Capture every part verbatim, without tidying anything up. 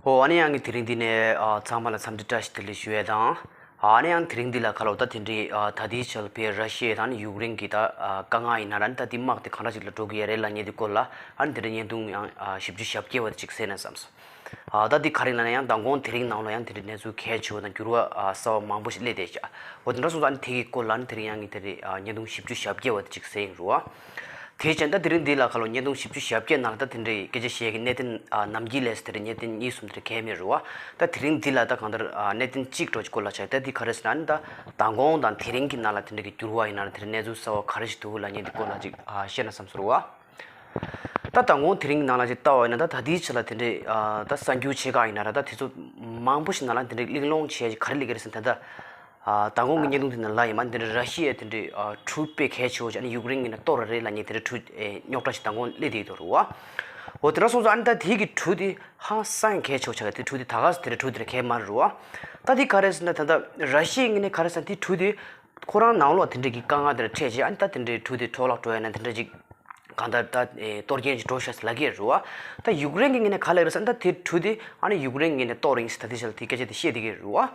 ཨོ་ཨ་ནི་ཡང་གི་དེ་རིང་འདི་ནས་ཨ་ཚང་མ་ལ་འཚམས་འདྲི་བཀྲ་ཤིས་བདེ་ལེགས་ཞུ་ཡས་དང་། ཨ་ནི་ཡང་དེ་རིང་འདི་ལ་ཁ་ལོ་ད་དེ་འདྲའི་ཨ་ད་ལྟའི་ཆར་ཕེ་ར་ཤི་ཡ་དང་ནི་ཡུཀ་རེན་གྱི་ད་ཨ་དཀའ་ངལ་ཡིན་ན་ར་ནི་ད་དེ་དམག་དེ་གང་འདྲ་ཞིག་ལ་འགྲོ་གི་ཡ་རེད་ལབ་མཁན་དེ་སྐོར་ལ་ཨ་ནི་དེ་འདྲའི་བརྙན་ཐུང་ཡང་ཨ་བཞི་བཅུ་ཞེ་བརྒྱད་པ་དེ་ཅིག་གསན་ན་བསམ་སོང་། ཨ་ད་དེ་ག་རེ་ཡིན་ན་ཡང་མདང་དགོང་དེ་རིང་ནང་ལ་ཡང་དེ་འདྲའི་གནས་ཚུལ་གལ་ཆེ་བ་དང་འགྱུར་བ་ཨ་གསར་བ་མང་པོ་ཞིག་སླེབས་བསྡད་ཤག་འོ་དེ་འདྲ་སོང་ཙང་ཨ་ནི་དེ་གི་སྐོར་ལ་ཨ་ནི་དེ་རིང་ཡང་ངས་དེ་རིང་ཨ་བརྙན་ཐུང་བཞི་བཅུ་ཞེ་བརྒྱད་པ་དེ་ཅིག་གསན་ཡིན་རུང་ཨ། དེ་བྱས་ད་དེ་རིང་འདི་ལ་ཁ་ལོ་བརྙན་ཐུང་བཞི་བཅུ་ཞེ་བརྒྱད་ནང་ལ་ད་དེ་འདྲའི་སྐད་ཆ་བཤད་མཁན་གནད་དོན་ཨ་ནམ་རྒྱུན་ལས་སུ་དེ་འདྲའི་གནད་དོན་གཉིས་གསུམ་དེ་འདྲ་གང་ཡང་མེད་རུང་བ། ད་དེ་རིང་འདི་ལ་ད་གང་ལྟར་ཨ་གནད་དོན་གཅིག་འདྲ་ཅིག་སྐོར་ལ་ཆགས་ད་འདི་ག་རེ་ཟེར་ན་ཨ་ནི་ད་མདང་དགོང་དང་དེ་རིང་གི་ནང་ལ་དེ་འདྲ་གི་འགྱུར་བ་ཡིན་ན་ར་དེ་འདྲ་གནས་ཚུལ་གསར་བ་ག་རེ་ཞིག་འདུག་ལབ་མཁན་འདི་སྐོར་ལ་ཅིག་ཨ་བཤད་ན་བསམ་སོང་རུང་བ། ད་མདང་དགོང་དེ་རིང་གི་ནང་ལ་ཅིག་ལྟ་བ་ཡིན་ན་ད་ད་ལྟའི་ཆ་ལ་དེ་འདྲའི་ཨ་ད་གསར་འགྱུར་ཆེ་ཁག་ཡིན་ན་ར་ད་དེ་ཚོ་མང་པོ་ཞིག་ནང་ལ་དེ་འདྲའི་གླེང་སློང་བྱས་ཅིག་ག་རེ་སླེབས་ཀྱི་རེད་ཟེར་ན་ད་ད། ཨ་མདང་དགོང་གི་བརྙན་ཐུང་དེ་ནང་ལ་ཡིན་མ་འདི་འདྲ་ར་ཤི་ཡ་དེ་འདྲའི་ཨ་གྲུ་དཔེ་གལ་ཆེ་བོ་ཅིག་ཨ་ནི་ཡུཀ་རེན་གྱི་ནང་གཏོར་ར་རེད་ལབ་མཁན་དེ་འདྲ་གྲུ་ཨེ་རྙོག་དྲ་ཞིག་མདང་དགོང་སླེབས་བསྡད་ཀྱི་འདུག་རུང་བ། འོ་དེ་འདྲ་སོང་ཙང་ཨ་ནི་ད་དེ་གི་གྲུ་དེ་ཧང་སང་གལ་ཆེ་བོ་ཆགས་ཀྱི་དེ་གྲུ་དེ་ད་ག་སེ་དེ་འདྲ་གྲུ་དེ་འདྲ་གལ་མ་རེད་རུང་བ། ད་དེ་ག་རེ་ཟེར་ན་ད་ལྟ་ར་ཤི་ཡའི་ངོས་ནས་ག་རེ་ཟེར་ན་དེ་གྲུ་དེ་ཁོ་རང་ནང་ལོགས་དེ་འདྲ་གི་དཀའ་ངལ་དེ་འདྲ་འཕྲད་བྱས་ཨ་ནི་ད་དེ་འདྲའི་གྲུ་དེ་འཕྲོ་བརླག་འགྲོ་ཡ་ན་དེ་འདྲ་ཅིག་གང་ལྟར་ད་ཨེ་གཏོར་མཁན་ཅིག་འགྲོ་ཤག་ཟེར་ལབ་ཀྱི་ཡོད་རེད་བ། ད་ཡུཀ་རེན་གྱི་ངོས་ནས་ག་ལབ་ཀྱི་རེད་ཟེར་ན་ད་དེ་གྲུ་དེ་ཨ་ནི་ཡུཀ་རེན་གྱི་ངོས་ནས་གཏོར་ཡིན་ཟེར་ད་དེ་ཤག་ལ་དེ་སྐད་ཆ་དེ་བཤད་བསྡད་ཀྱི་ཡོད་རེད་བ།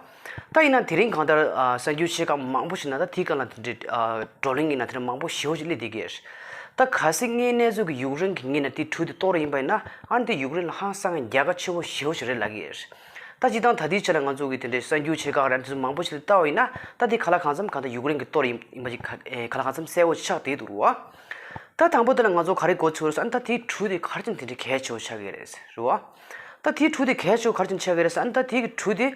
ད་ཡིན་ན་དེ་རིང་གང་ལྟར་ཨ་གསར་འགྱུར་ཆེ་ཁག་མང་པོ་ཞིག་ན་ད་དེའི་སྒང་ལ་དེ་འདྲའི་ཨ་བགྲོ་གླེང་ཡིན་ན་དེ་འདྲ་མང་པོ་ཞེ་པོ་ཞིག་སླེབས་བསྡད་ཀྱི་ཡོད་རེད། ད་གལ་སྲིད་དངོས་གནས་ཚུལ་གྱི་ཡུཀ་རེན་གྱི་ངོས་ནས་དེ་གྲུ་དེ་གཏོར་ཡིན་པ་ཡིན་ན་ཨ་ནི་དེ་ཡུཀ་རེན་ལ་ཧང་སང་རྒྱལ་ཁ་ཆེ་པོ་ཞེ་པོ་ཞིག་རེད་ལབ་ཀྱི་ཡོད་རེད། ད་སྤྱིར་བཏང་ད་ལྟའི་ཆ་ལ་ང་ཚོ་གི་དེ་འདྲའི་གསར་འགྱུར་ཆེ་ཁག་རེད་དེ་ཚོ་མང་པོ་ཞིག་ལ་ལྟ་བ་ཡིན་ན་ད་དེ་ག་ལ་གང་འཚམ་གང་ལྟར་ཡུཀ་རེན་གྱི་གཏོར་ཡིན་ཡིན་པ་ཅིག་ག་ཨེ་ག་ལ་གང་འཚམ་གསལ་པོ་ཆགས་བསྡད་འདུག་རུང་བ། ད་དང་པོ་དེ་ལ་ང་ཚོ་ག་རེ་གོ་ཚོད་རེད་ཟེར་ན་ད་དེའི་གྲུ་དེ་ག་རེ་བྱས་ནས་དེ་འདྲའི་གལ་ཆེ་བོ་ཆགས་ཀྱི་རེད་ཟེར་རུང་བ། ད་དེའི་གྲུ་དེ་གལ་ཆེ་བོ་ག་རེ་བྱས་ནས་ཆགས་ཀྱི་རེད་ཟེར་ན་ད་དེའི་གྲུ་དེ་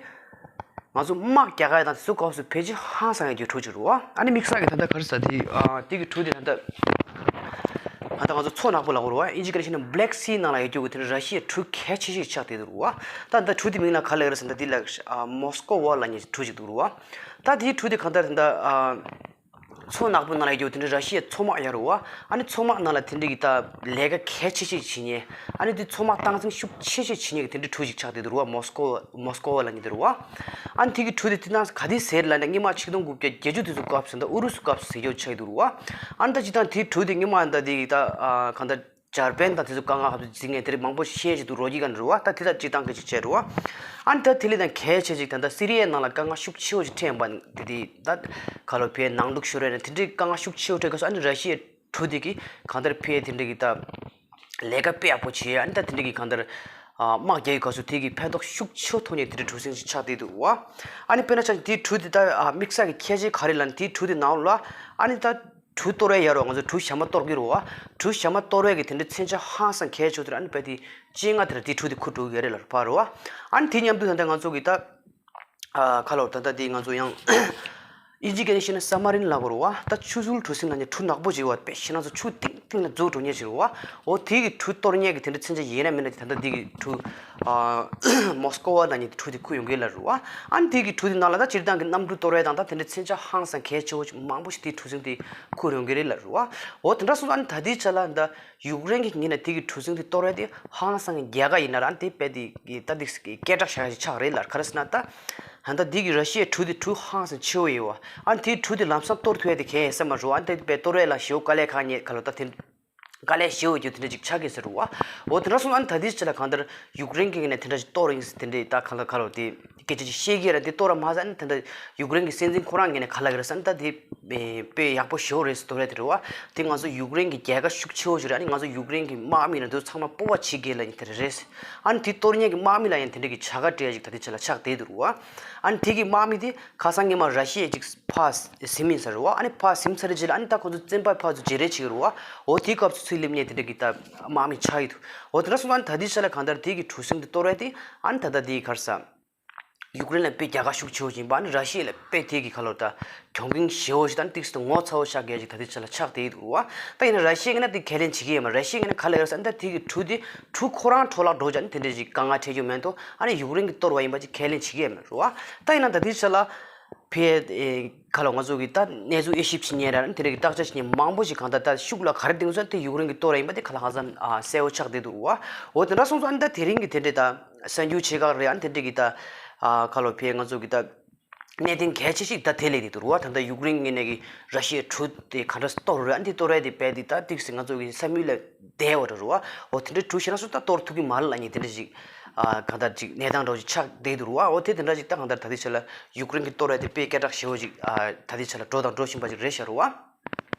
ང་ཚོ་དམག་རྒྱག་ག་ཡ་དང་དེ་ཚོ་སྐབས་སུ་ཕལ་ཆེར་ཧང་སང་ཡ་གི་གྲུ་ཅིག་རུང་བ། ཨ་ནི་དམིགས་བསལ་གྱི་ད་ལྟ་ག་རེ་ཟེར་དེ་ཨ་དེ་གི་གྲུ་དེ་ད་ལྟ་ད་ལྟ་ང་ཚོ་མཚོ་ནག་པོ་ལབ་དགོས་རུང་བ། ཨིན་ཇི་སྐད་ནས་བཤད་ན་Black Sea ནང་ལ་ཡོད་རྒྱུ་གི་དེ་ནི་ར་ཤི་ཡའི་གྲུ་གལ་ཆེ་ཤོས་ཆགས་བསྡད་འདུག་རུང་བ། ད་ད་གྲུ་དེ་མིང་ལ་ག་ལབ་ཀྱི་རེད་ཟེར་ན་ད་དེ་ལ་ཨ་མོ་སི་ཀོ་ཝ་ལབ་མཁན་གྲུ་ཅིག་འདུག་རུང་བ། ད་དེའི་གྲུ་དེ་གང་ལྟར་ད་ལྟ་ཨ། མཚོ་ནག་པོ་ནང་ལ་ཡོད་དེ་འདྲའི་ར་ཤི་ཡའི་མཚོ་དམག་ཡོད་རུང་བ། ཨ་ནི་མཚོ་དམག་ནང་ལ་དེ་འདྲའི་གི་ད་ལས་ཀ་གལ་ཆེ་ཤོས་བྱེད་མཁན། ཨ་ནི་དེ་མཚོ་དམག་སྟངས་འཛིན་ཤུགས་ཆེ་ཤོས་བྱེད་མཁན་གྱི་དེ་འདྲའི་གྲུ་ཞིག་ཆགས་བསྡད་འདུག་རུང་བ། མོ་སི་ཀོ་མོ་སི་ཀོ་ཝ་ལབ་མཁན་དེ་རུང་བ། ཨ་ནི་དེ་གི་གྲུ་དེ་དེ་དང་ག་དུས་ཟེར་ལབ་ན་སྔོན་མ་ཆིག་སྟོང་དགུ་བརྒྱ་བརྒྱད་ཅུ་དེ་ཚོ་སྐབས་སུ་ད་ཨུ་རུ་སུ་སྐབས་སུ་ཟེར་རྒྱུ་ཆགས་ཀྱི་འདུག་རུང་བ། ཨ་ནི་ད་སྤྱིར་བཏང་དེའི་གྲུ་དེ་སྔོན་མ་ད་དེ་གི་ད་ཨ་གང་ལྟར་འཇར་པན་དང་དེ་ཚོ་དཀའ་ངལ་ཧ་ཅང་འཛིན་མཁན་དེ་འདྲ་མང་པོ་ཤེས་ཀྱི་འདུག་རོ་གི་ག་འདྲ་རུང་བ། ད་དེ་དང་སྤྱིར་བཏང་གི་ཅིག་བྱས་རུང་བ། ཨ་ནི་ད་དེ་ལས་ད་གལ་ཆེ་ཅིག་ད་ལྟ་སི་རི་ཡའི་ནང་ལ་དཀའ་ངལ་ཤུགས་ཆེ་བོ་ཅིག་འཕྲད་ཡོང་པ་དེ་དེ་ད་ག་ལོ་ཕའི་ནང་འཁྲུག་ཤོར་ཡ་ན་དེ་འདྲའི་དཀའ་ངལ་ཤུགས་ཆེ་བོ་འཕྲད་སྐབས་སུ་ཨ་ནི་ར་ཤི་ཡའི་གྲུ་དེ་གིས་གང་ལྟར་ཕའི་དེ་འདྲ་གི་ད་ལས་ཀ་དཔེ་ཡག་པོ་བྱས། ཨ་ནི་ད་དེ་འདྲ་གི་གང་ལྟར་ཨ་དམག་རྒྱག་ཡའི་སྐབས་སུ་དེ་གི་ཕན་ཐོགས་ཤུགས་ཆེ་བོ་ཐོན་ཡ་དེ་འདྲའི་གྲུ་གཟིངས་ཤིག་ཆགས་བསྡད་འདུག་བ། ཨ་ནི་དཔེར་ན་ཆ་བཞག་དེའི་གྲུ་དེ་ད་ཨ་དམིགས་བསལ་གྱི་ཁྱད་ཆོས་ག་རེ་ལབ་ན་དེའི་གྲུ་དེ་ནང་ལ་ཨ་ནི་ད་གྲུ་གཏོར་ཡ་ཡོད་རུང་བ། ང་ཚོ་གྲུ་ཞྭ་མོ་གཏོར་གྱི་རུང་བ། གྲུ་ཞྭ་མོ་གཏོར་ཡ་གི་དེ་འདྲའི་མཚོན་ཆ་ཧང་སང་གལ་ཆེ་བོ་དེ་རུ་ཨ་ནི་དཔེ་དེ་སྤྱན་སྔ་དེ་རུ་དེའི་གྲུ་དེ་འཁུར་འགྲོ་གི་ཡོད་རེད་ལབ་པ་རུང་བ། ཨ་ནི་དེ་མཉམ་དུ་ད་ལྟ་ང་ཚོ་གི་ད་ཨ་ག་ལབ་ད་ལྟ་དེ་ང་ཚོ་ཡང་ཨིན་ཇི་སྐད་ནས་བཤད་ན་སབ་མ་རིན་ལབ་དགོས་རེད་བ། ད་ཆུ་ཟུར་གྲུ་གཟིངས་ལབ་མཁན་གྲུ་ནག་པོ་ཅིག་ཡོད་པ། དཔེ་ཞེད་སྣང་ཚོ་ཆུ་གཏིང་གཏིང་ལ་འཛུལ་འགྲོ་མཁན་ཅིག་རེད་བ། འོ་དེ་གི་གྲུ་གཏོར་མཁན་གྱི་དེ་འདྲའི་མཚོན་ཆ་ཡིན་ན་མིན་ན་དེ་ད་ལྟ་དེ་གི་གྲུ་ཨ་མོ་སི་ཀོ་ཝ་ལབ་མཁན་གྱི་གྲུ་དེ་འཁུར་ཡོང་གི་ལབ་རེད་བ། ཨ་ནི་དེ་གི་གྲུ་དེ་ནང་ལ་ད་སྤྱིར་བཏང་གི་གནམ་གྲུ་གཏོར་ཡ་དང་ད་དེ་འདྲའི་མཚོན་ཆ་ཧང་སང་གལ་ཆེ་བོ་ཅིག་མང་པོ་ཞིག་དེ་གྲུ་གཟིངས་དེ་འཁུར་ཡོང་གི་རེད་ལབ་རེད་བ། འོ་དེ་འདྲ་སོང་ཙང་ཨ་ནི་ད་ལྟའི་ཆ་ལ་ད། ཡུཀ་རེན་གྱི་ངོས་ནས་དེ་གི་གྲུ་གཟིངས་དེ་གཏོར་ཡ་དེ་ཧང་སང་རྒྱལ་ཁ་ཡིན་ན་རང་དེ་དཔེ་དེ་གི་ད་དེ་སྐད་གྲགས་བཞག་ཡ་ཞིག་ཆགས་རེད་ལ། ག་རེ་ཟེར་ན་ད་ཧ་ད་དེ་གི་ར་ཤི་ཡའི་གྲུ་དེ་གྲུ་ཧང་སང་ཆེ་བོ་ཡོད་བ། ཨ་ནི་དེའི་གྲུ་དེ་ལམ་སང་གཏོར་ཐུབ་ཡ་དེ་གལ་ཡིན་ས་མ་རེད་བ། ཨ་ནི་དེ་དཔེ་གཏོར་ཡ་ལ་ཞེ་པོ་དཀའ་ལས་ཁག་རྙེད་ག་ལོ་ད་དེ་དཀའ་ལས་ཞེ་པོ་རྒྱུ་དེ་འདྲ་ཅིག་ཆགས་ཀྱི་ཟེར་བ། འོ་དེ་འདྲ་སོང་ཨ་ནི་ད་དེའི་ཆ་ལ་གང་ལྟར་ཡུཀ་རེན་གྱི་ངོས་ནས་དེ་འདྲ་ཅིག་གཏོར་ཡིན་ཟེར་དེ་འདྲ་ད་ག་ལ་ག་ལོ་དེ། སྐད་ཆ་ཅིག་བཤད་ཀྱི་རེད། དེ་གཏོར་ར་མ་ཟད་ཨ་ནི་ད་ལྟ་ཡུཀ་རེན་གྱི་སྲིད་འཛིན་ཁོ་རང་ངོས་ནས་ག་ལབ་ཀྱི་རེད་ཟེར་ན་ད་དེ་དཔེ་ཡག་པོ་ཞེ་པོ་རེད་ཟེར་གཏོར་ཡ་དེ་རེད་བ། དེ་ང་ཚོ་ཡུཀ་རེན་གྱི་རྒྱལ་ཁ་ཤུགས་ཆེ་བོ་ཞིག་རེད། ཨ་ནི་ང་ཚོ་ཡུཀ་རེན་གྱི་དམག་མི་ལ་འདི་ཚང་མ་སྤོབས་པ་བྱེད་དགོས་ལབ་ཡ་དེ་རེད། ཨ་ནི་དེ་གཏོར་མཁན་གྱི་དམག་མི་ལ་ཡང་དེ་འདྲ་གི་བྱ་དགའ་སྤྲད་ཡ་ཅིག་ད་ལྟའི་ཆ་ལ་ཆགས་བསྡད་འདུག་རེད་བ། ཨ་ནི་དེ་གི་དམག་མི་དེ་ཁ་སང་སྔོན་མ་ར་ཤི་ཡ་ཅིག་ཕར་ཟིན་ཡིན་ས་རེད་བ། ཨ་ནི་ཕར་ཟིན་ཚར་རྗེས་ལ་ཨ་ནི་ད་ཁོ་ཚོ་བཙོན་པ་ཕར་ཚུར་བརྗེ་རེས་བྱེད་ཀྱི་རེད་བ། འོ་དེའི་སྐབས་སུ་ཚུར་སླེབས་མཁན་དེ་འདྲ་གི་ད་དམག་མི་ཆགས་ཡོད་འདུག་འོ་དེ་འདྲ་སོང་ཙང་ཨ་ནི་ད་ལྟའི་ཆ་ལ་གང་ལྟར་དེ་གི་གྲུ་གཟིངས་དེ་གཏོར་ཡ་དེ་ཨ་ནི་ད་ལྟ་དེ་ག་རེ་ཟེར། ཡུཀ་རེན་ལ་དཔེ་རྒྱལ་ཁ་ཤུགས་ཆེ་བོ་ཞིག་ཡིན་པ། ཨ་ནི་ར་ཤི་ཡ་ལ་དཔེ་དེ་གི་ཁ་ལོ་ད་གྱོང་གུན་ཞེ་བོ་ཞིག་དང་ཏིག་ཙམ་ངོ་ཚ་བོ་ཤ་རྒྱག་ཅིག་ད་ལྟའི་ཆ་ལ་ཆགས་བསྡད་འདུག་བ། ད་ཡིན་ན་ར་ཤི་ཡ་ངོས་ནས་དེ་ཁས་ལེན་བྱེད་ཀྱི་ཡོད་མ་རེད། ར་ཤི་ཡ་ངོས་ནས་ག་ལབ་ཡོད་ཟེར་ན་ད་དེ་གི་གྲུ་དེ་གྲུ་ཁོ་རང་འཕྲོ་བརླག་འགྲོ་བྱས་ཨ་ནི་དེ་འདྲ་ཞིག་དཀའ་ངལ་འཕྲད་རྒྱུ་མེད་དོ། ཨ་ནི་ཡུཀ་རེན་གི་གཏོར་བ་ཡིན་པ་ཅིག་ཁས་ལེན་བྱེད་ཀྱི་ཡོད་མ་རེད་བ། ད་ཡིན་ན་ད་ལྟའི་ཆ་ལ་ཕེ་ཁ་ལོ་ང་ཚོ་གི་ད་གནས་ཚུལ་དབྱེ་ཞིབ་བྱེད་མཁན་ར་དེ་འདྲ་གི་བརྟག་དཔྱད་བྱེད་མཁན་མང་པོ་ཞིག་གང་ལྟར་ད་ཤུགས་ལ་ག་རེ་བཏིང་སོང་དེ་ཡུཀ་རེན་གི་གཏོར་བ་ཡིན་པ་དེ་ཁ་ལ་ཧ་ཅང་གསལ་བོ་ཆགས་བསྡད་འདུག་བ། འོ་དེ་འདྲ་སོང་ཙང་ཨ་ནི་ད་དེ་རིང་གི་དེ་འདྲའི་ད། གསར་འགྱུར་ཆེ་ཁག་རེད། ཨ་ནི་དེ་འདྲ་གི་ད་ཨ་ཁ་ལོ་ཕེ་ང་ཚོ་གི་ད་གནད་དོན་གལ་ཆེ་ཞིག་ད་དེ་སླེབས་བསྡད་འདུག་རེད་བ། ད་ལྟ་ཡུཀ་རེན་ངོས་ནས་གི་ར་ཤི་ཡའི་གྲུ་དེ་ག་འདྲ་གཏོར་རེད། ཨ་ནི་དེ་གཏོར་རེད་དེ་དཔེ་དེ་ད་ཏིག་སེ་ང་ཚོ་གི་བསམ་ཡུལ་ལས་འདས་པ་འདྲ་རེད་བ། འོ་དེ་འདྲའི་གྲུ་ཞེ་དྲག་སོགས་ད་གཏོར་ཐུབ་ཀྱི་མ་རེད་ལབ་མཁན་དེ་འདྲ་ཞིག་ ཨ་གང་ལྟར་ཅིག་གནས་སྟངས་འདྲ་བོ་ཅིག་ཆགས་བསྡད་འདུག་རུ་བ། འོ་དེ་དེ་འདྲ་ཅིག་ད་གང་ལྟར་ད་ལྟའི་ཆ་ལ་ཡུཀ་རེན་གྱི་གཏོར་བ་དེ་དཔེ་སྐད་གྲགས་ཞེ་བོ་ཅིག་ཨ་ད་ལྟའི་ཆ་ལ་འགྲོ་དང་འགྲོ་བཞིན་པ་ཅིག་རེད་ཤག་རུ་བ།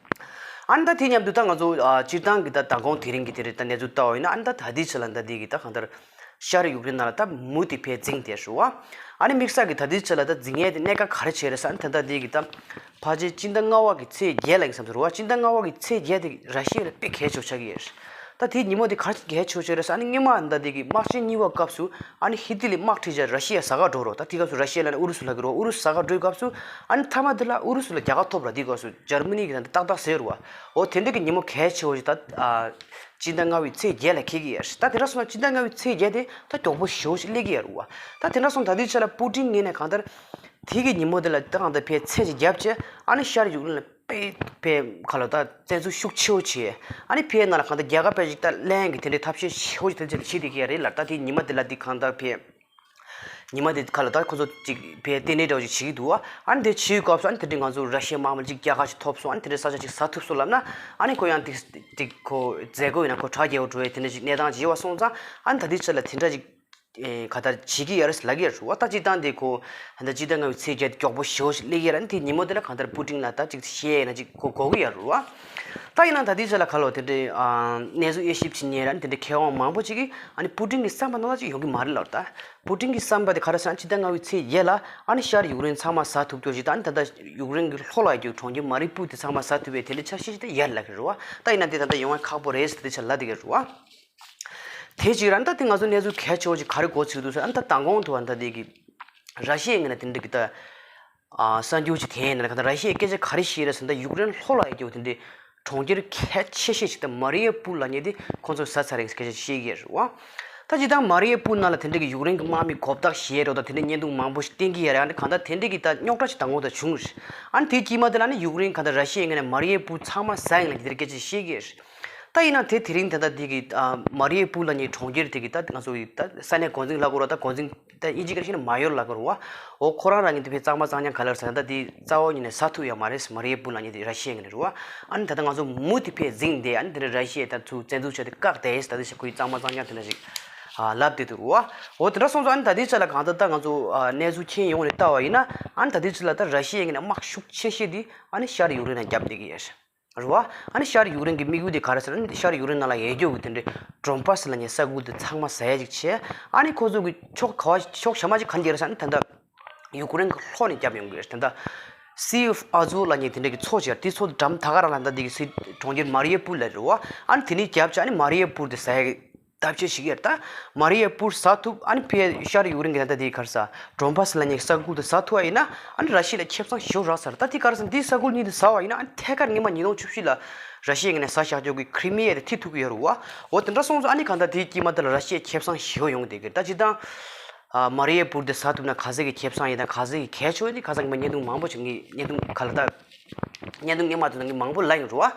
ཨ་ནི་ད་དེ་མཉམ་དུ་ད་ང་ཚོ་ཨ་སྤྱིར་བཏང་གི་ད་མདང་དགོང་དེ་རིང་གི་དེ་རིང་ད་གནས་ཚུལ་ལྟ་བ་ཡིན་ན། ཨ་ནི་ད་ད་ལྟའི་ཆ་ལ་ད་དེ་གི་ད་གང་ལྟར་ཤར་ཡུཀ་རེན་ནང་ལ་ད་མུ་མཐུད་ཕར་འཛིང་བསྡད་རུ་བ། ཨ་ནི་དམིགས་བསལ་གྱི་ད་ལྟའི་ཆ་ལ་ད་འཛིང་ཡས་དེ་གནད་འགག་ག་རེ་བྱས་རེད་ཟེར་ན། ད་ལྟ་དེ་གི་ད་ཕལ་ཆེར་སྤྱི་ཟླ་ལྔ་པ་གི་ཚེས་བརྒྱད་ལ་ཡིན་བསམ་ཟེར་བ། སྤྱི་ཟླ་ལྔ་པ་གི་ཚེས་བརྒྱད་དེ་ར་ཤི་ཡ་ལ་དཔེ་གལ་ཆེ་བོ་ཆགས་ཀྱི་ཡོད་རེད། ད་དེའི་ཉིན་མོ་དེ་ག་རེ་གལ་ཆེ་བོ་ཆགས་རེད་ཟེར་ན། ཨ་ནི་སྔོན་མ་ད་དེ་གི་དམག་ཆེན་གཉིས་པ་སྐབས་སུ་ཨ་ནི་ཧི་ཏི་ལི་དམག་ཁྲིད་བྱས་ར་ཤི་ཡ་ཟ་ཁང་འགྲོ་རོགས། ད་དེ་སྐབས་སུ་ར་ཤི་ཡ་ལ་ཨུ་རུ་སུ་ལབ་ཀྱི་རེད་བ། ཨུ་རུ་སུ་ཟ་ཁང་འགྲོའི་སྐབས་སུ་ཨ་ནི་མཐའ་མ་དེ་ལ་ཨུ་རུ་སུ་ལ་རྒྱལ་ཁ་ཐོབ་ར། དེའི་སྐབས་སུ་འཇར་མ་ནི་གི་ད་ཏག་ཏག་ཟེར་བ། འོ་དེ་འདྲ་གི་ཉིན་མོ་གལ་ཆེ་བོ་ཞིག་ད་ཨ་སྤྱི་ཟླ་ལྔ་པའི་ཚེས་བརྒྱད་ལ་འཁེལ་གྱི་ཡོད་རེད། ད་དེ་འདྲ་སོང་ན་སྤྱི་ཟླ་ལྔ་པའི་ཚེས་བརྒྱད་དེ་ད་མགྱོགས་པོ་ཞེ་བོ་ཞིག་སླེབས་ཀྱི་ཡོད་རེད་བ། ད་དེ་འདྲ་སོང་ད་ལྟའི་ཆ་ལ་པུ་ཏིན་ངོས་ནས་གང་ལྟར་དེ་གི་ཉིན་མོ་དེ་ལ་ད་གང་ལྟར་ཕར་མཚམས་ཅིག་བརྒྱབ་བྱས། ཨ་ནི་ཤར་ཡུཀ་རེན་ལ་དཔེ་དཔེ་ག་ལ་ད་བཙན་འཛུལ་ཤུགས་ཆེ་བོ་བྱས། ཨ་ནི་ཕར་ནང་ལ་གང་ལྟར་རྒྱལ་ཁ་དཔེ་ཞིག་ད་ལེན་གྱི་དེ་འདྲའི་ཐབས་ཤེས་ཞེ་བོ་ཞིག་དེ་ཚོ་བྱེད་བསྡད་ཀྱི་ཡོད་རེད་ལ། ད་དེ་ཉི་མ་དེ་ལ་དེ་གང་ལྟར་ཕར་ཉི་མ་དེ་ག་ལ་ད་ཁོ་ཚོ་ཅིག་ཕར་ལྟེ་གནས་འདྲ་བོ་ཅིག་བྱེད་ཀྱི་འདུག་བ། ཨ་ནི་དེ་བྱེད་སྐབས་སུ་ཨ་ནི་དེ་འདྲའི་ང་ཚོ་ར་ཤི་ཡའི་དམག་མི་ཅིག་རྒྱལ་ཁ་ཅིག་ཐོབ་སོང་། ཨ་ནི་དེ་འདྲའི་ས་ཆ་ཅིག་ཟ་ཐུབ་སོང་ལབ་ན། ཨ་ནི་ཁོ་ཡང་ཏིག་ཏིག་ཁོ་མཛད་སྒོ་ཡིན་ན་ཁོ་དྲག་རྒྱལ་བོ་འགྲོ་བའི་དེ་འདྲ་ཅིག་གནས་སྟངས་ཅིག་ཡོད་པ་སོང་ཙང་། ཨ་ནི་ད་ལྟའི་ཆ་ལ་དེ་འདྲ་ཅིག་ཨེ་ག་ད་བྱེད་ཀྱི་ཡོད་རེད་ལབ་ཀྱི་ཡོད་རེད་བ། ད་སྤྱིར་བཏང་དེ་ཁོ་ད་ལྟ་སྤྱི་ཟླ་ལྔ་པའི་ཚེས་བརྒྱད་དེ་མགྱོགས་པོ་ཞེ་བོ་ཞིག་སླེབས་ཀྱི་ཡོད་རེད། ཨ་ནི་དེ་ཉིན་མོ་དེ་ལ་གང་ལྟར་པུ་ཏིན་ལ་ད་ཅིག་བཤད་ཡིན་ན་ཅིག་ཁོ་གོ་གི་ཡོད་རེད་བ། ད་ཡིན་ན་ད་ལྟའི་ཆ་ལ་ག་ལ་དེ་འདྲའི་ཨ་གནས་ཚུལ་དབྱེ་ཞིབ་བྱེད་མཁན་ར་ཨ་ནི་དེ་འདྲའི་མཁས་དབང་མང་པོ་ཅིག་གིས་ཨ་ནི་པུ་ཏིན་གྱི་བསམ་པ་ནང་ལ་ཅིག་ཡོང་གི་མ་རེད་ལབ། ད་པུ་ཏིན་གྱི་བསམ་པ་དེ་ག་རེ་ཟེར་ན། སྤྱི་ཟླ་ལྔ་པའི་ཚེས་བརྒྱད་ལ་ཨ་ནི་ཤར་ཡུཀ་རེན་ཚང་མ་ཟ་ཐུབ་རྒྱུ་ཞིག་དང་། ཨ་ནི་ད་ལྟ་ཡུཀ་རེན་གྱི་ལྷོ་ལ་ཡོད་རྒྱུ་གྲོང་ཁྱེར་མ་རི་པུར་དེ་ཚང་མ་ཟ་ཐུབ་པའི་དེ་འདྲའི་འཆར་གཞི་ཞིག་ད་ཡོད་ལབ་ཀྱི་རེད་བ། ད་ཡིན་ན་དེ་ད་ལྟ་ཡོང་བ་ཁག་པོ་རེད་ཟེར་དེ་ཆ་ལབ་བསྡད་ཀྱི་རེད་བ། དེ་གཅིག་ར། ཨ་ནི་ད་དེ་ང་ཚོ་གནས་ཚུལ་གལ་ཆེ་བོ་ཅིག་ག་རེ་གོ་ཚུལ་འདུག་ཟེར་ན། ཨ་ནི་ད་མདང་དགོང་དུ་བ་ད་དེ་གི་ར་ཤི་ཡའི་ངོས་ནས་དེ་འདྲ་གི་ད་ཨ་གསར་འགྱུར་ཅིག་དེའི་ནང་ལ་ག་ད་ར་ཤི་ཡའི་སྐད་ཆ་ག་རེ་བཤད་རེད་ཟེར་ན། ད་ཡུཀ་རེན་ལྷོ་ལ་ཡོད་རྒྱུ་དེ་འདྲའི་གྲོང་ཁྱེར་གལ་ཆེ་ཤོས་ཅིག་ད་མ་རི་ཡ་པུར་ལབ་མཁན་དེ་ཁོང་ཚོས་ཟ་ཚར་རེད་ཟེར་སྐད་ཆ་བཤད་ཀྱི་རེད་བ། ད་སྤྱིར་བཏང་མ་རི་ཡ་པུར་ནང་ལ་དེ་འདྲ་གི་ཡུཀ་རེན་གྱི་དམག་མི་མགོ་བཏགས་བཞེས་རོགས་དང་དེ་འདྲ་བརྙན་ཐུང་མང་པོ་ཞིག་བསྟན་གྱི་ཡོད་རེད། ཨ་ནི་གང་ལྟར་དེ་འདྲ་གི་ད་རྙོག་དྲ་ཞིག་མདང་དགོང་ད་བྱུང་རེད། ཨ་ནི་དེའི་དཀྱིལ་མ་དེ་ལ་ཨ་ནི་ཡུཀ་རེན་གང་ལྟར་ར་ཤི་ཡའི་ངོས་ནས་མ་རི་ཡ་པུར་ཚང་མ་ཟ་ཡིན་ལབ་མཁན་དེ་འདྲ་སྐད་ཆ་བཤད་ཀྱི་ཡོད་རེད། ད་ཡིན་ན་དེ་དེ་རིང་ད་ལྟ་འདི་གི་ཨ་མ་རི་ཡ་པུར་ལབ་མཁན་གྲོང་ཁྱེར་དེ་གི་ད་ང་ཚོ་གི་ད་ས་གནས་འགོ་འཛིན་ལབ་དགོས་རེད་བ། ད་འགོ་འཛིན་ད་དབྱིན་ཇི་སྐད་ནང་བཤད་ན་མ་ཡོར་ལབ་དགོས་རེད་བ། འོ་ཁོ་རང་རང་གི་དེ་ཕར་གཙང་མ་གཙང་རྐྱང་ག་ལ་ཟེར་ན་ད་དེ་རྩ་བ་ཉིད་ནས་ཟ་ཐུབ་ཡོད་མ་རེད། མ་རི་ཡ་པུར་ལབ་མཁན་དེ་ར་ཤི་ཡའི་ངོས་ནས་རེད་བ། ཨ་ནི་ད་ལྟ་ང་ཚོ་མུ་མཐུད་ཕར་འཛིང་བསྡད། ཨ་ནི་དེ་འདྲ་ར་ཤི་ཡས་ད་ཚུར་བཙན་འཛུལ་བྱས་ཏེ་བཀག་བསྡད་ཟེར་ད་དེ་ཞིག་ཁོ་གིས་གཙང་མ་གཙང་རྐྱང་དེ་འདྲ་ཞིག་ཨ་ལབ་བསྡད་འདུག་རེད་བ། འོ་དེ་འདྲ་སོང་ཙང་ཨ་ནི་ད་ལྟའི་ཆ་ལ་གང་ལྟར་ད་ང་ཚོ་ཨ་གནས་ཚུལ་མཁྱེན་ཡོང་ནས་ལྟ་བ་ཡིན་ན། ཨ་ནི་ད་ལྟའི་ཆ་ལ་ད་ར་ཤི་ཡའི་ངོས་ནས་དམག་ཤུགས་ཆེ་ཤོས་དེ་ཨ་ནི་ཤར་ཡུཀ་རེན་ནང་བརྒྱབ་བསྡད་ཀྱི་ཡོད་རེད། རེད་བ། ཨ་ནི་ཤར་ཡུཀ་རེན་གྱི་དམིགས་ཡུལ་དེ་ག་རེ་ཟེར་ན། ཤར་ཡུཀ་རེན་ནང་ལ་ཡོད་རྒྱུ་གི་དེ་འདྲའི་ཌོན་པཱ་སི་ལབ་མཁན་ས་ཁུལ་དེ་ཚང་མ་ཟ་ཡ་ཅིག་བྱས། ཨ་ནི་ཁོ་ཚོ་གི་ཕྱོགས་ག་བ་ཕྱོགས་གཞན་པ་ཅིག་ག་ནས་རྒྱག་རེད་ཟེར་ན། ད་ལྟ་ཡུཀ་རེན་གྱི་ལྷོ་ནས་བརྒྱབ་ཡོང་གི་རེད། ད་ལྟ་Sea of Azov ལབ་མཁན་དེ་འདྲ་གི་མཚོ་ཅིག་ཡོད་རེད། དེ་མཚོ་དེ་འགྲམ་ད་ག་རང་ལ་ད་འདི་གི་སི་གྲོང་ཁྱེར་མ་རི་ཡ་པུར་ལབ་རེད་བ། ཨ་ནི་དེ་ནས་བརྒྱབ་བྱས་ཨ་ནི་མ་རི་ཡ་པུར་དེ་ཟ་ཡ་གི་ཐབས་ཤེས་བྱེད་ཀྱི་ཡོད་རེད། ད་མ་རི་ཡ་པུར་ཟ་ཐུབ། ཨ་ནི་ཕར་ཤར་ཡུཀ་རེན་གྱི་ད་ལྟ་དེ་ག་རེ་ཟེར། ཌོན་པཱ་སི་ལབ་མཁན་གྱི་ས་ཁུལ་དེ་ཟ་ཐུབ་པ་ཡིན་ན། ཨ་ནི་ར་ཤི་ཡ་ལ་ཁེ་བཟང་ཞེ་པོ་རག་ས་རེད། ད་དེ་ག་རེ་ཟེར་ན་དེ་ས་ཁུལ་གཉིས་དེ་ཟ་བ་ཡིན་ན། ཨ་ནི་ཐད་ཀར་སྔོན་མ་ཉིས་སྟོང་བཅུ་བཞི་ལ་ར་ཤི་ཡའི་ངོས་ནས་ཟ་བཞག་རྒྱུ་གི་ཁི་རི་མི་ཡ་དེ་ཐེ་ཐུབ་ཀྱི་ཡོད་རེད་བ། འོ་དེ་འདྲ་སོང་ཙང་ཨ་ནི་གང་ལྟར་དེའི་དཀྱིལ་མ་དེ་ལ་ར་ཤི་ཡ་ཁེ་བཟང་ཞེ་པོ་ཡོང་གི་བསྡད་ཀྱི་རེད། ད་སྤྱིར་བཏང་ཨ་མ་རི་ཡ་པུར་དེ་ཟ་ཐུབ་ན་ག་ཚད་ཀྱི་ཁེ་བཟང་ཡིན་དང་ག་ཚད་ཀྱི་གལ་ཆེ་བ་དེ་ཁ་སང་གི་མ་བརྙན་ཐུང་མང་པོ་ཞིག་ངས་བརྙན་ཐུང་ག་ལ་ད་བརྙན་ཐུང་སྔོན་མ་དེ་ནང་གི་མང་པོ་ལབ་ཡོད་རེད་བ།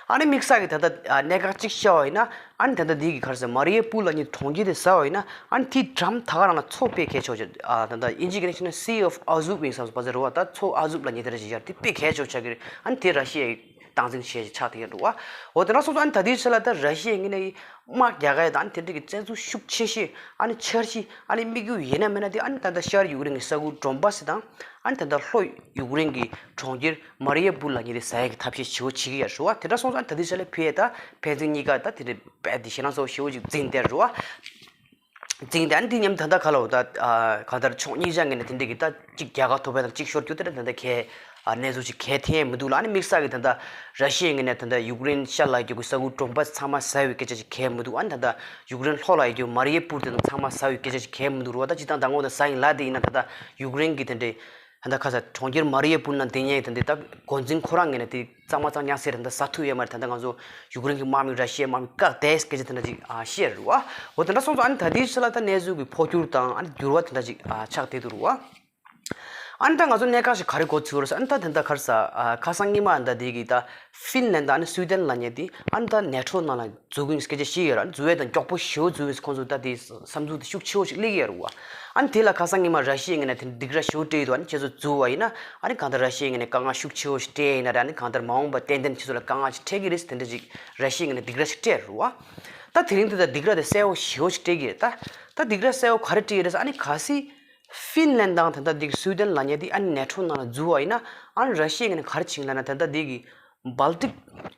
ཨ་ནི་དམིགས་བསལ་གྱི་ད་ལྟ་ཨ་གནད་འགག་གཅིག་བཤད་པ་ཡིན་ན། ཨ་ནི་ད་ལྟ་འདི་གི་ག་རེ་ཟེར། མ་རི་ཡ་པུར་ལབ་མཁན་གྲོང་ཁྱེར་དེ་ཟ་བ་ཡིན་ན། ཨ་ནི་དེའི་འགྲམ་ད་ག་རང་ལ་མཚོ་དཔེ་གལ་ཆེ་བ་ཅིག་ཨ་ད་ལྟ་དབྱིན་ཇིའི་སྐད་ནང་བཤད་ན་Sea of Azov ཡིན་བསམ་པ་ཟེར་རེད་བ། ད་མཚོ་ཨ་ཟུབ་ལབ་མཁན་དེ་འདྲ་ཞིག་ཡོད་རེད། དེ་དཔེ་གལ་ཆེ་བ་ཆགས་ཀྱི་རེད། ཨ་ནི་དེ་ར་ཤི་ཡའི་སྟངས་འཛིན་བྱས་ཆགས་བསྡད་ཀྱི་འདུག་བ། འོ་དེ་འདྲ་སོང་ཙང་ཨ་ནི་ད་ལྟའི་ཆ་ལ་ད་ར་ཤི་ཡའི་ངོས་ནས་དམག་རྒྱག་ག་ཡ་དང་། ཨ་ནི་དེ་འདྲ་གི་བཙན་འཛུལ་ཤུགས་ཆེ་ཤོས་ཨ་ནི་འཆར་གཞི་ཨ་ནི་དམིགས་ཡུལ་ཡིན་ན་མིན་ན་དེ། ཨ་ནི་ད་ལྟ་ཤར་ཡུཀ་རེན་གྱི་ས་ཁུལ་ཌོན་པཱ་སི་དང་། ཨ་ནི་ད་ལྟ་ལྷོ་ཡུཀ་རེན་གྱི་གྲོང་ཁྱེར་མ་རི་ཡ་པུར་ལབ་མཁན་དེ་ཟ་ཡ་གི་ཐབས་ཤེས་ཞེ་པོ་བྱེད་ཀྱི་ཡོད་རེད་བ། དེ་འདྲ་སོང་ཙང་ཨ་ནི་ད་ལྟའི་ཆ་ལ་ཕར་ད་ཕན་ཚུན་གཉིས་ཀ་ད་དེ་འདྲ་རྦད་དེ་ཞེད་སྣང་ཚ་བོ་ཞེ་པོ་ཅིག་འཛིང་བསྡད་རེད་བ། འཛིང་སྟེ། ཨ་ནི་འདི་མཉམ་ད་ལྟ་ག་ལ་འོ་ད་ཨ་གང་ལྟར་ཕྱོགས་གཉིས་ཆ་ངོས་ནས་དེ་འདྲ་གི་ད་གཅིག་རྒྱལ་ཁ་ཐོབ་པ་དང་གཅིག་ཤོར་རྒྱུ་དེ་འདྲ་ད་ལྟ་གའི་ཨ་གནས་ཚུལ་ཅིག་གའི་ཐོན་ཡས་མི་འདུག་ལ། ཨ་ནི་དམིགས་བསལ་གྱི་ད་ལྟ་ར་ཤི་ཡའི་ངོས་ནས་ད་ལྟ་ཡུཀ་རེན་ཤར་ལ་ཡོད་རྒྱུ་གི་ས་ཁུལ་ཌོན་པཱ་སི་ཚང་མ་ཟ་བའི་སྐད་ཆ་ཅིག་གའི་མི་འདུག། ཨ་ནི་ད་ལྟ་ཡུཀ་རེན་ལྷོ་ལ་ཡོད་རྒྱུ་མ་རི་ཡ་པུར་དེ་ཚང་མ་ཟ་བའི་སྐད་ཆ་ཅིག་གའི་མི་འདུག་རེད་བ། ད་སྤྱིར་བཏང་མདང་དགོང་ད་ཟ་ཡིན་ལབ་བསྡད་ཡིན་ན། ད་ལྟ་ཡུཀ་རེན་གྱི་དེ་འདྲའི་ད་ལྟ་ག་ས་གྲོང་ཁྱེར་མ་རི་ཡ་པུར་ནང་བསྡད་མཁན་དེ་འདྲའི་ད་འགོ་འཛིན་ཁོ་རང་ངོས་ནས་དེ་གཙང་མ་གཙང་རྐྱང་ཟེར་ད་ལྟ་ཟ་ཐུབ་ཡོད་མ་རེད། ད་ལྟ་ང་ཚོ་ཡུཀ་རེན་གྱི་དམག་མི་ར་ཤི་ཡའི་དམག་མི་བཀག་བསྡད་སྐད་ཆ་དེ་འདྲ་ཅིག་ཨ་བཤད་རེད་བ། འོ་དེ་འདྲ་སོང་ཙང་ཨ་ནི་ད་ལྟའི་ཆ་ལ་ད་གནས་ཚུལ་གྱི་འཕོ་འགྱུར་དང་ཨ་ནི་འགྱུར་བ་དེ་འདྲ་ཅིག་ཨ་ཆགས་བསྡད་འདུག་རེད་བ། ཨ་ནི་ད་ང་ཚོ་གནད་འགག་ཞིག་ག་རེ་གོ་ཚུལ་རེད་ཟེར། ཨ་ནི་ད་དེ་འདྲ་ག་རེ་ཟེར། ཨ་ཁ་སང་སྔོན་མ་ཨ་ནི་ད་དེ་གི་ད་ཧྥིན་ལན་དང་ཨ་ནི་སུའི་ཏན་ལབ་མཁན་དེ་ཨ་ནི་ད་ནེ་ཊོ་ནང་ལ་འཛུལ་གྱི་ཡིན་སྐད་ཆ་བཤད་ཡོད་རེད། འཛུལ་ཡས་དང་མགྱོགས་པོ་ཞེ་པོ་འཛུལ་ཡིན། ཁོང་ཚོ་ད་དེ་བསམ་ཚུལ་དེ་ཤུགས་ཆེ་བོ་ཞིག་སླེབས་ཀྱི་ཡོད་རེད་བ། ཨ་ནི་དེ་ལ་ཁ་སང་སྔོན་མ་ར་ཤི་ཡའི་ངོས་ནས་དེ་སྡིགས་ར་ཞེ་པོ་སྤྲད་ཡོད་འདུག། ཨ་ནི་ཁྱེད་ཚོ་འཛུལ་བ་ཡིན་ན་ཨ་ནི་གང་ལྟར་ར་ཤི་ཡའི་ངོས་ནས་དཀའ་ངལ་ཤུགས་ཆེ་བོ་ཞིག་སྤྲད་ཡིན་ན་རེད། ཨ་ནི་གང་ལྟར་མ་འོངས་པ་ཏན་ཏན་ཁྱེད་ཚོ་ལ་དཀའ་ངལ་ཞིག་འཕྲད་ཀྱི་རེད་ཟེར་དེ་འདྲ་ཞིག་ར་ཤི་ཡའི་ངོས་ནས་སྡིགས་ར་ཞིག་སྤྲད་རེད་བ། ད་དེ་རིང་འདི་ད་སྡིགས་ར་དེ་གསལ་བོ་ཞེ་པོ་ཞིག་སྤྲད་ཀྱི་རེད་ད། ད་སྡིགས་ར་གསལ་བོ་ག་རེ་སྤྲད་ཀྱི་རེད་ཟེར། ཨ་ནི་གལ་སྲིད་ཧྥིན་ལན་དང་དེ་འདྲ་འདི་སུའི་ཏན་ལབ་མཁན་འདི་ཨ་ནི་ནེ་ཊོ་ནང་ལ་འཛུལ་བ་ཡིན་ན། ཨ་ནི་ར་ཤི་ཡའི་ངོས་ནས་ག་རེ་བྱེད་ཀྱི་ལབ་ན། དེ་འདྲ་འདི་གི་སྦལ་ཏིག་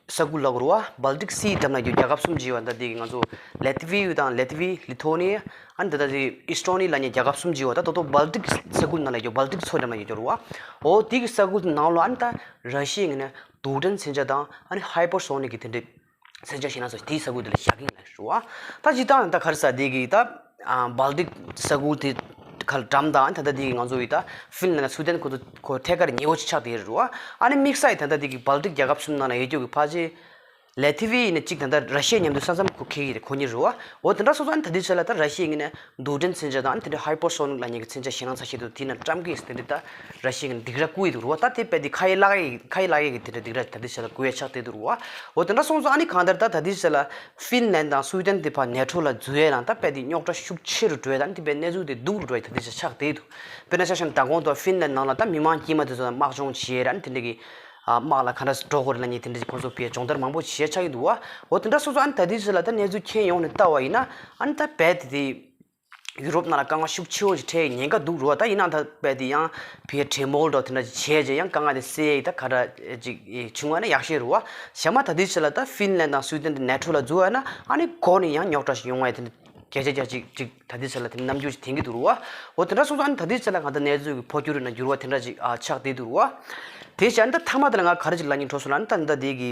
ས་ཁུལ་ལབ་དགོས་རེད་བ། སྦལ་ཏིག་སིའི་འགྲམ་ལ་ཡོད་རྒྱལ་ཁབ་གསུམ་བྱས་པ། ད་འདི་གི་ང་ཚོ་ལེ་ཏི་ཝི་དང་ལེ་ཏི་ཝི། ལི་ཐོ་ནི་ཡ། ཨ་ནི་ད་ལྟ་འདི་ཨི་སི་ཊོ་ནི་ལབ་མཁན་རྒྱལ་ཁབ་གསུམ་བྱས་པ། ད་ད་དུང་སྦལ་ཏིག་ས་ཁུལ་ནང་ལ་ཡོད། སྦལ་ཏིག་མཚོའི་འགྲམ་ལ་ཡོད་རྒྱུ་རེད་བ། འོ་དེ་གི་ས་ཁུལ་ནང་ལ་ཨ་ནི་ད་ར་ཤི་ཡའི་ངོས་ནས་རྡུལ་ཕྲན་མཚོན་ཆ་དང་ཨ་ནི་ཧའི་པར་སོ་ནིག་གི་དེ་འདྲའི་མཚོན་ཆ་ཞེད་སྣང་ཚ་དེའི་ས་ཁུལ་དེ་ལ་བཞག་གི་ཡིན་ལབ་རེད་བ། ད་སྤྱིར་བཏང་ད་ག་རེ་ཟེར། དེ་གི་ད་ཨ་སྦལ་ཏིག་ས་ཁུལ་དེ་ག་ལ་འགྲམ་དང་ད་ལྟ་དེ་གི་ང་ཚོ་ཡི་ད་ཧྥིན་ལན་དང་སུའི་ཏན་ཁོ་ཚོ་ཁོ་ཐད་ཀར་ཉེ་བོ་ཅིག་ཆགས་བསྡད་ཡོད་རེད་བ། ཨ་ནི་དམིགས་བསལ་ཡི་ད་ལྟ་དེ་གི་སྦལ་ཏིག་རྒྱལ་ཁབ་གསུམ་ནང་ལ་ཡོད་རྒྱུ་གི་ཕལ་ཆེར་ལེ་ཐི་ཝི་ཡིན་ན་གཅིག་ད་ལྟ་ར་ཤི་ཡ་མཉམ་དུ་ས་མཚམས་ཁོ་འཁེལ་གྱི་རེད། ཁོ་གཉིས་རེད་བ། འོ་དེ་འདྲ་སོང་ཙང་ཨ་ནི་ད་ལྟའི་ཆ་ལ་ད་ར་ཤི་ཡའི་ངོས་ནས་རྡུལ་ཕྲན་མཚོན་ཆ་དང་ཨ་ནི་དེ་འདྲའི་ཧའི་པར་སོ་ནིག་ལབ་མཁན་གྱི་མཚོན་ཆ་ཞེད་སྣང་ཚ་ཞིག་འདུག་དེ་ནང་བཀྲམ་གྱི་ཡོད་ཟེར། དེ་འདྲའི་ད་ར་ཤི་ཡའི་ངོས་ནས་སྡིགས་ར་བསྐུལ་ཡི་འདུག་རེད་བ། ད་དེ་རྦད་དེ་ཁ་ཡ་ལག་ཡ་ཁ་ཡ་ལག་ཡ་གི་དེ་འདྲ་སྡིགས་ར་ད་ལྟའི་ཆ་ལ་བསྐུལ་ཡ་ཆགས་བསྡད་འདུག་རེད་བ། འོ་དེ་འདྲ་སོང་ཙང་ཨ་ནི་གང་ལྟར་ད་ད་ལྟའི་ཆ་ལ་ཧྥིན་ལན་དང་སུའི་ཏན་དེ་ཕར་ནེ་ཊོ་ལ་འཛུལ་ཡས་ལ་ད་རྦད་དེ་རྙོག་དྲ་ཤུགས་ཆེ་རུ་འགྲོ་ཡས། ད་ཨ་ནི་དེ་རྦད་གནས་ཚུལ་དེ་སྡུག་རུ་འགྲོ་ཡས་ད་ལྟའི་ཆ་ཆགས་བསྡད་འདུག་དཔེར་ན་ཆ་བཞག་ན་མདང་དགོང་དུ་ཧྥིན་ལན་ནང་ལ་ད་མི་མང་དཀྱུས་མ་དེ་ཚོ་ལ་དམག་སྦྱོང་བྱས་རེད། ཨ་ནི་དེ་འདྲ་གི་ཨ་དམག་ལ་ག་འདྲ་འགྲོ་དགོས་རེད་ལབ་མཁན་དེ་འདྲ་ཁོང་ཚོ་ཕར་སྦྱོང་བརྡར་མང་པོ་བྱས་ཆགས་ཀྱི་འདུག་བ། འོ་དེ་འདྲ་སོང་ཙང་ཨ་ནི་ད་ལྟའི་ཆ་ལ་ད་གནས་ཚུལ་ཁྱོན་ཡོངས་ནས་ལྟ་བ་ཡིན་ན། ཨ་ནི་ད་རྦད་དེ་དེ་ཡུ་རོབ་ནང་ལ་དཀའ་ངལ་ཤུགས་ཆེ་བོ་ཞིག་འཕྲད་ཉེན་ཁ་འདུག་རེད་བ། ད་ཡིན་ནའང་ད་རྦད་དེ་ཡང་ཕར་གྲོས་མོལ་འདྲ་དེ་འདྲ་ཅིག་བྱས་རྗེས་ཡང་དཀའ་ངལ་དེ་སེལ་ཡས་ད་ག་འདྲ་ཅིག་བྱུང་བ་ན་ཡག་ཤོས་རེད་བ། གཞན་མ་ད་ལྟའི་ཆ་ལ་ད་ཧྥིན་ལན་དང་སུའི་ཏན་དེ་ནེ་ཊོ་ལ་འཛུལ་བ་ཡིན་ན། ཨ་ནི་འགོ་ནས་ཡང་རྙོག་དྲ་ཞིག་ཡོང་བ་ཡིན་དེ་འདྲ་བརྒྱ་ཆ་བརྒྱ་ཅིག་ཅིག་ད་ལྟའི་ཆ་ལ་དེ་རྣམ་འགྱུར་ཞིག་འཐེན་གྱི་འདུག་རེད་བ། འོ་དེ་འདྲ་སོང་ཙང་ཨ་ནི་ད་ལྟའི་ཆ་ལ་ང་ད་གནས་ཚུལ་གྱི་འཕོ་འགྱུར་ཡིན་ན་འགྱུར་བ་དེ་འདྲ་ཅིག་ཨ་ཆགས་བསྡད་འདུག་རེད་བ། དེ་བྱས་ཨ་ནི་ད་མཐའ་མ་དེ་ལ་ང་ག་རེ་ཅིག་ལབ་སྙིང་བྲོ་སོང་ལབ་ན། ཨ་ནི་ད་ལྟ་དེ་གི་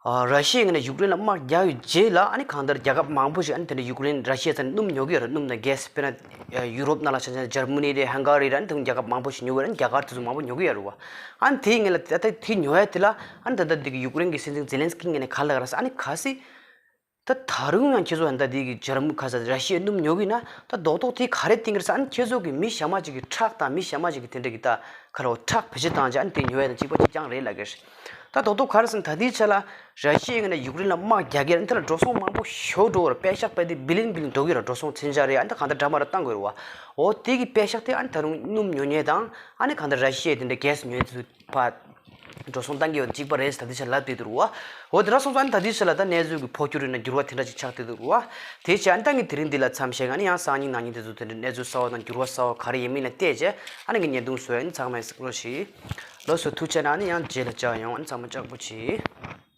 ཨ་ར་ཤི་ཡའི་ངོས་ནས་ཡུཀ་རེན་ལ་དམག་རྒྱག་ཡོད་རྗེས་ལ། ཨ་ནི་གང་ལྟར་རྒྱལ་ཁབ་མང་པོ་ཞིག་ཨ་ནི་དེ་འདྲ་ཡུཀ་རེན་ར་ཤི་ཡའི་རྩ་ནས་སྣུམ་ཉོ་གི་ཡོད་རེད། སྣུམ་དང་གྷེ་སི། དཔེར་ན་ཡུ་རོབ་ནང་ལ་ཆ་བཞག་ན་འཇར་མ་ནི་རེད། ཧང་ག་རི་རེད། ཨ་ནི་དེ་རྒྱལ་ཁབ་མང་པོ་ཞིག་ཉོ་གི་ཡོད་རེད། ཨ་ནི་རྒྱ་གར་དེ་ཚོ་མང་པོ་ཉོ་གི་ཡོད་རེད་བ། ཨ་ནི་དེའི་སྔོན་ལ་ད་ལྟ་དེ་ཉོ་ཡ་དེ་ལ་ཨ་ནི་ད་ལྟ་འདི་གི་ཡུཀ་རེན་གྱི་སྲིད་འཛིན་ཛེ་ལན་སི་ཀི་ངོས་ནས་ག་རེ་ལབ་ཀྱི་རེད་ཟེར། ཨ་ནི་གལ་སྲིད་ད་ད་རུང་ཡང་ཁྱེད་ཚོ་ཨ་ནི་ད་འདི་གི་འཇར་མ་གྷེ་སི་ར་ཤི་ཡའི་སྣུམ་ཉོ་གི་ཡིན་ན། ད་རྡོག་རྡོག་དེ་ག་རེ་བསྟན་གྱི་རེད་ཟེར། ཨ་ནི་ཁྱེད་ཚོ་གི་མི་གཞན་མ་ཅིག་གི་ཊརག་དང་མི་གཞན་མ་ཅིག་གི་དེ་འདྲ་གི་ད་ག་རེ་ཊརག་བེད་སྤྱོད་བཏང་བྱས་ཨ་ནི་དེ་ཉོ་ཡ་དང་གཅིག་པ་གཅིག་རྐྱང་རེད་ལབ་ཀྱི་རེད། ད་རྡོག་རྡོག་ག་རེ་ཟེར་ན། ད་ལྟའི་ཆ་ལ་ར་ཤི་ཡའི་ངོས་ནས་ཡུཀ་རེན་ལ་དམག་རྒྱག་གི་རེད། ཨ་ནི་དེ་ལ་འགྲོ་སོང་མང་པོ་ཞེ་པོ་འགྲོ་གི་རེད། པད་ཤག་པད་དེ་བི་ལིན་བི་ལིན་འགྲོ་གི་རེད། འགྲོ་སོང་མཚོན་ཆ་རེད། ཨ་ནི་ད་གང་ལྟར་འདྲ་མི་འདྲ་བཏང་དགོས་རེད་བ། འོ་དེ་གི་པད་ཤག་དེ་ཨ་ནི་ད་རུང་སྣུམ་ཉོ་མཁན་དང་ཨ་ནི་གང་ལྟར་ར་ཤི་ཡའི་དེ་འདྲ་གྷེ་སི་ཉོ་མཁན་དེ་ཚོ་ཕར་འགྲོ་སོང་བཏང་གི་ཡོད་གཅིག་པ་རེད་ཟེར་ད་ལྟའི་ཆ་ལབ་བསྡད་འདུག་རེད་བ། འོ་དེ་འདྲ་སོང་ཙང་ཨ་ནི་ད་ལྟའི་ཆ་ལ་ད་གནས་ཚུལ་གྱི་འཕོ་འགྱུར་ཡིན་ན་འགྱུར་བ་དེ་འདྲ་ཅིག་ཆགས་བསྡད་འདུག་རེད་བ། དེ་བྱས་ཨ་ནི་ད་ངས་དེ་རིང་འདི་ལ་མཚམས་བཞག་གི། ཨ་ནི་ཡང་སང་ཉིན་གནངས་ཉིན་དེ་ཚོ་དེ་འདྲ་གནས་ཚུལ་གསར་བ་དང་འགྱུར་བ་གསར་བ་ག་རེ་ཡིན་མིན་ལ་བལྟས་བྱས་ཨ་ནི་ངས་བརྙན་ཐུང་བཟོ་ཡ་ཡིན། ཚང་མས་གཟིགས་རོགས་གྱིས། ལགས་སོ། ཐུགས་རྗེ་གནང་། ཨ་ནི་ཡང་རྗེས་ལ་མཇལ་ཡོང་། ཨ་ནི་ཚང་མ་ལྕགས་པོ་བྱེད།